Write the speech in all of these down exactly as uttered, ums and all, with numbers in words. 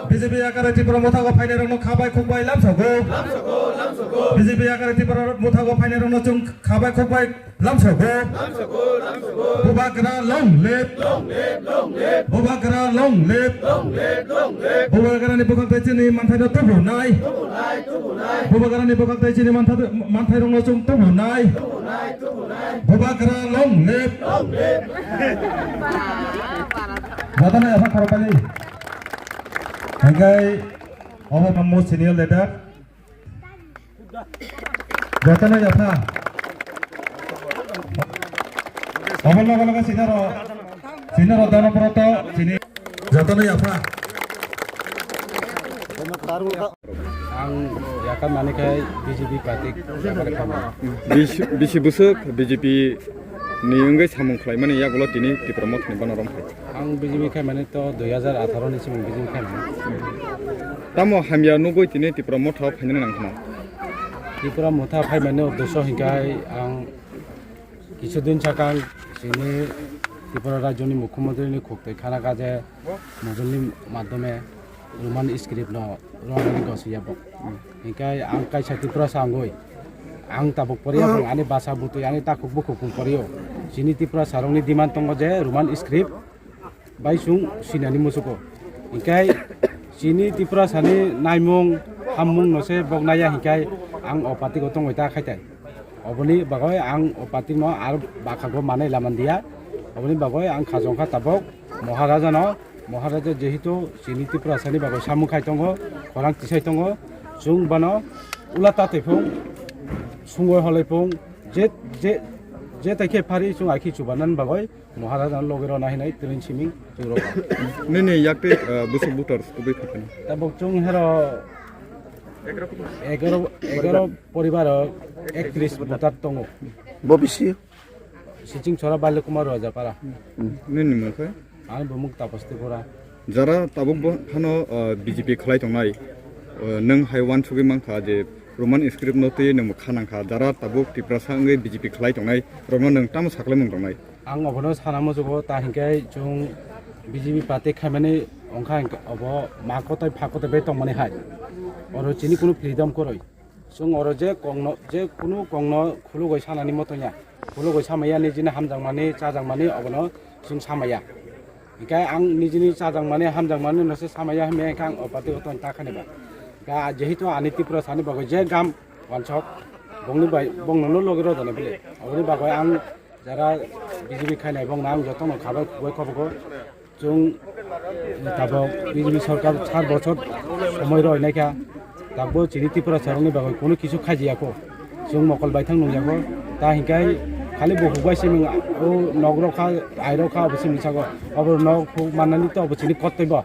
B J P yakare Tipra mothago phainairokno khabai khukbai lamsogo. B J P yakare Tipra mothago phainairokno chwng khabai khukbai lamsogo. Bubagra long live. Bubagra long live. Bubagrani bwkhak tei chini manthaino tubunai. Bubagrani bwkhak tei chini mantha-, manthairokno chwng tubunai. Bubagra long live. Jotono yapha khorokbani. Hingkai obo tamo senior leader. Jotono yapha. Obo logo logo sinaro, sinaro dono proto sini. Jotono yapha. Ang yakar mani khai B J P party yakar kama. Bisi, bisi bwswk B J P ni wngwi samung khlaimani yagulo tini Tipra Mothani bana romphai. Ang B J P khai mani to dui hazar atharo ni simung B J P khai mani. Tamo hamya nugwi tini Tipra Motha o phainani nang khna? Tipra Motha phai mani uddesho hinkhai ang kisu din sakang chini Tripura rajyoni mukhyamantri ni khuk twi khana kha je mujolni madhyome Roman script no rwnani gosi ya bo. Hinkhai ang kaisa Tripura sangwi ang tabuk poriya bwrwng ani basa butwi ani takhuk bukhuk poriyo. Chini Tripura sarokni demand tongo je Roman script bai chwng sinani muchugo. Hinkhai chini Tripura sani naimung hammung no se bok naiya hinkhai ang o party go tongwi ta khaitai. Oboni bagwi ang o party no ar bakhago manai lamandiya. Oboni bagwi ang khajong kha tabok Maharaja no. Maharaja jehetu chini Tripura sani bagwi samung khai tongo, khorang tisai tongo, chwng bono ula ta twi phung, sungwi holai phung, je, je, je tai khe phari chwng ai khe chubanani bagwi Maharaja no logi rwna hinwi tring siming chwng rw. Nini yakte, ah, bwswk voters kubui phaikha? Tabuk chwng hero egaro, egaro poribar o ektris voter tongo. Bo bisi? Siching Chora Bailokuma Rojapara. Nini mung khe? Ani bumung Tapas Tripura. Jara tabuk bo hano, ah, B J P khlai tongnai, ah, nwng hai uansugwi mankha je Roman script no twi nwng kha nangkha, jara tabuk Tiprasa wngwi B J P khlai tongnai rokno nwng tamo saklai mung tongnai? Ang obono sana muchugo, ta hinkhe chwng B J P party khaimani wngkha hinkhe obo ma kotai pha kotai bai tongmani hai. Oro chini kunu freedom kwrwi. Chwng oro je kokno, je kunu kokno khulugwi sanani moto ya. Khulugwi samaya nijini hamjakmani, chajakmani obono chwng samaya. Hinkhe ang nijini chajakmani, hamjakmani no se samaya hwnwi hinkhe ang o party o tong ta khani ba. Ga jehetu ani Tripura sani bagwi je gam wansok bongni bai, bongno no logi rw jani bile. Oboni bagwi ang jara B J P khainai bongno ang jotono khabai khugui khobogo. Chwng tabok B J P sorkar sat bochor somoi roi naikha, tabok chini Tripura sarokni bagwi kunu kisu khaijiyakho. Chwng mokol baithang nungyakho. Ta hinkhai khali bo hukbai siming o nogrok kha, airok kha, obo siming sago. Obo nok huk mannani to obo chini kottoi bo.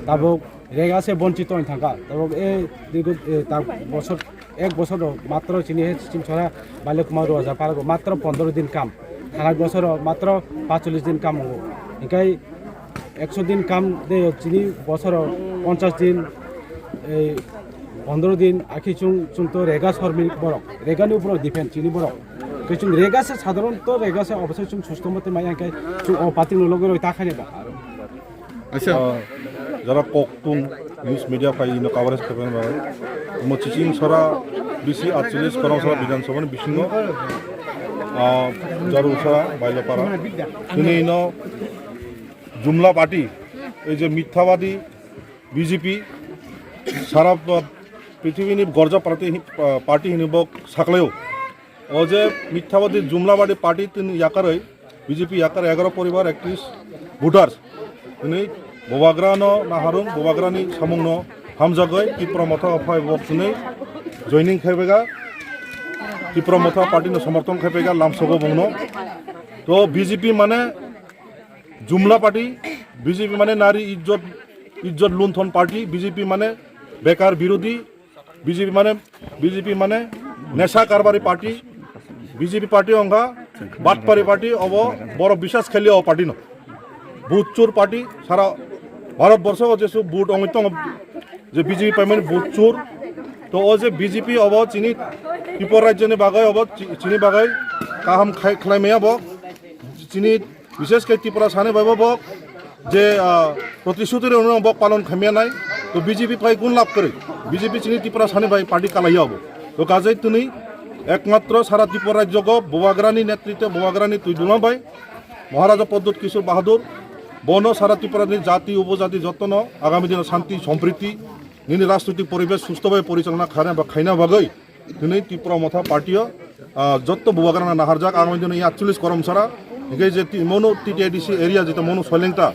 Tabok rega se bonchito wng thangkha. Tabok e dirgo, e, ta bochor Ek bosor rok matro chini he Siching Chora Bailokuma Rojapara rok matro pondro din kam. Thanai bosor rok matro pachulis din kam wngo. Hinkhe ekso din kam de chini bosor rok ponchas din, ei pondro din akhe chwng, chwng to rega sormik borok. Rega ni upor depend chini borok. Khe chwng rega se sadharon to rega se obosai chwng susto mote maya hinkhe chwng o party no logi roi ta khaina ba. Acha. Ah, jara koktung news media pai ino coverage khaibani bagwi. Omo Siching Chora bisi atcholish Khorang Chora Bidhan Sabha ni bisingo, ah, Jaru Chora Bailopara. Chini ino jumla party, ei je mithabadi B J P, sara, ah, prithibini gorja party hi-, ah, party hinwi bo saklaio. O je mithabadi jumlabadi party tini yakarwi, B J P yakar egaro poribar ektis voters. Tini Bubagra no naharung, Bubagra ni samung no hamjagwi Tipra Motha o phai bo tini joining khaibega, Tipra Motha party no somorthon khaibega, lamsogo bongno. To B J P mane jumla party, B J P mane nari ijjot, ijjot lunthon party, B J P mane bekar birodhi, B J P mane, B J P mane nesha karbari party, B J P party wngkha batpari party, obo borok biswas khailiya o party no. Vote chur party, sara Bharat borsho o jesu vote wngwi tongo je B J P paimani vote chur. To o je B J P obo chini Tripura rajyoni bagwi obo chi-, chini bagwi kaham khai-, khlai maya bo. Chini bishesh khe Tripura sani bai bo bo Je, ah, protishuti rok no bo palon khamya nai, to B J P pai kun lab kwrwi, B J P chini Tripura sani bai party kalai yabo. To kajai tini ekmatro sara Tripura rajyo go Bubagrani netritwe, Bubagrani twi duma bai, Maharaja Pradyut Kishore Bahadur, bono sara Tripura ni jati, upojati jotono agami dino shanti, sompriti, nini rajnoitik poribesh susto bai porichalona khaina ba khaina bagwi, tini Tripura Motha party o, ah, jotto Bubagrana naharjak, agami dino ya cholish korom sara, hingke je ti-, mono T T A D C area jeta mono Soilengta,